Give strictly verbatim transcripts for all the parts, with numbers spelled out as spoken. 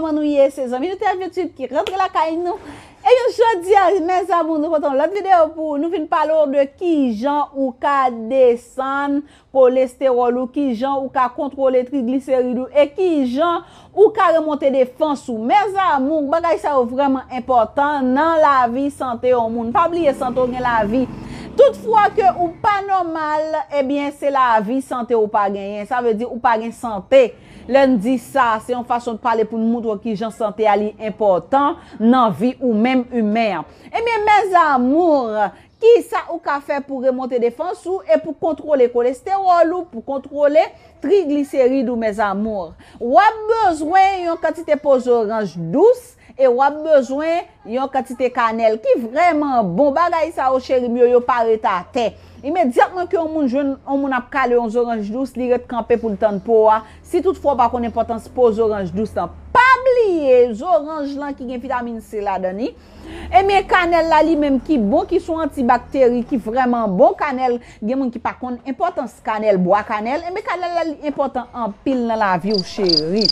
Kòman nou ye? Se zanmi nou T F venntuit ki rantre lakay nou. E yo jodi a, mes amours, nou pote yon lòt videyo pou nou vin pale w de kijan ou ka desann kolestewòl ou, kijan ou ka kontwole trigliserid ou, e kijan ou ka remonte defans ou. Mes amours, bagay sa yo vrèman enpòtan nan lavi sante yon moun. Pa bliye sante w gen lavi. Tout fwa ke ou pa nòmal, ebyen, se lavi sante ou pa genyen. Sa vle di ou pa gen sante. Lè n di sa, se yon fason de pale pou n moutre w kijan sante a li enpòtan nan vi ou menm imen an. Ebyen, mes amours, kisa ou ka fè pou remonte defans ou e pou kontwole kolestewòl ou, pou kontwole trigliserid ou, mes amours? W ap bezwen yon kantite po zoranj dous e w ap bezwen yon kantite kanèl ki vrèman bon. Bagay sa yo, cheri m yo, yo pa ret atè. Imedyatman ke yon moun jwenn yon moun ap kale yon zoranj dous, li ret kanpe pou l tann po a. Si toutfwa w pa konn enpòtans po zoranj dous lan, pa bliye zoranj lan ki gen vitamin C ladan li. Ebyen, kanèl la li menm ki bon, ki sou antibakteri, ki vrèman bon. Kanèl, gen moun ki pa konn enpòtans kanèl, bwa kanèl. Ebyen, kanèl la li enpòtan anpil nan lavi w, cheri.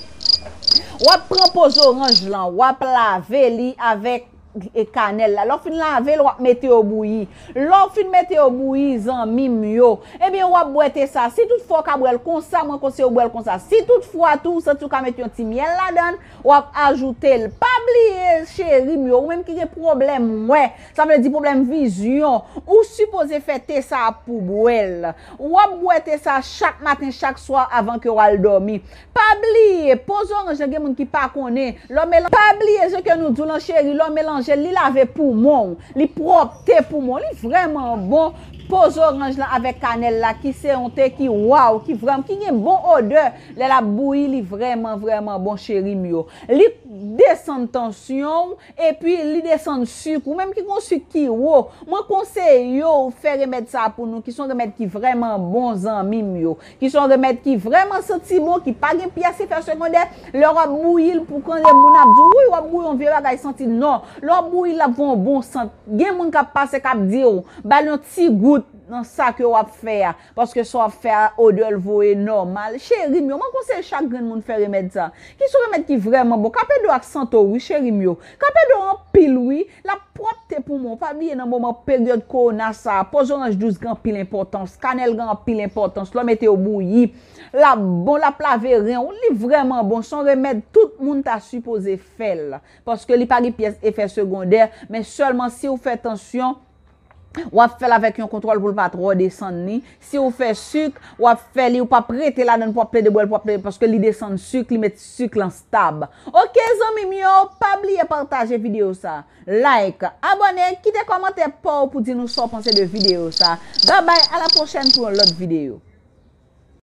W ap pran po zoranj lan, w ap lave li avèk e kanèl la. Lè w fin lave l, w ap mete yo bouyi. Lè w fin mete yo bouyi, zanmi m yo, ebyen, w ap bwè te sa. Si toutfwa w ka bwè l konsa, mwen konseye w bwè l konsa. Si toutfwa tou, ou santi w ka mete yon ti myèl ladan l, w ap ajoute l. Pa bliye, cheri m yo, ou menm ki gen pwoblèm wè, sa vle di pwoblèm vizyon, ou sipoze fè te sa a pou bwè l. W ap bwè te sa chak maten, chak swa avan ke w al dòmi. Pa bliye, po zoranj lan gen moun ki pa konnen. Lè w melan-, pa bliye jan ke nou di w lan, cheri, lè w melanje l, li lave poumon w, li pwòpte poumon w, li vrèman bon. Po zoranj lan avèk kanèl la, ki se yon te ki waw, ki vrèman, ki gen bon odè. Lè l ap bouyi, li vrèman, vrèman bon, cheri m yo. Li desann tansyon w, epi li desann sik ou, menm ki gon sik ki wo. Mwen konseye w fè remèd sa pou nou, ki se yon remèd ki vrèman bon, zanmi m yo. Ki se yon remèd ki vrèman santi bon, ki pa gen pyès efè segondè. Lè w ap bouyi l, pou kande moun ap di w, wi, w ap bouyi yon vye bagay santi. Non. Lè w ap bouyi l, l ap voye yon bon sant. Gen moun k ap pase, k ap di w, ba l yon ti gout nan sa ke w ap fè a. Paske sa w ap fè a, odè l voye nòmal. Cheri m yo, mwen konseye chak grenn moun fè remèd sa. Ki se yon remèd ki vrèman bon. K ap ede w ak sante w, wi, cheri m yo. K ap ede w anpil, wi. L ap pwòpte poumon w. Pa bliye nan moman peryòd kowona sa a, po zoranj dous gen anpil enpòtans, kanèl gen anpil enpòtans. Lè w mete yo bouyi, l ap bon, l ap lave ren w. Li vrèman bon. Se yon remèd tout moun ta sipoze fè l. Paske li pa gen pyès efè segondè, men sèlman si w fè tansyon, w ap fè l avèk yon kontwòl pou l pa twò desann li. Si w fè sik, w ap fè li, w p ap rete ladan l pou w ap plede bwè l, pou w ap plede, paske li desann sik, li met sik lan stab. Oke, zanmi m yo, pa bliye pataje videyo sa. Like, abòne, kite kòmantè pa w pou di nou sa w panse de videyo sa. Babay, a la pwochèn pou yon lòt videyo.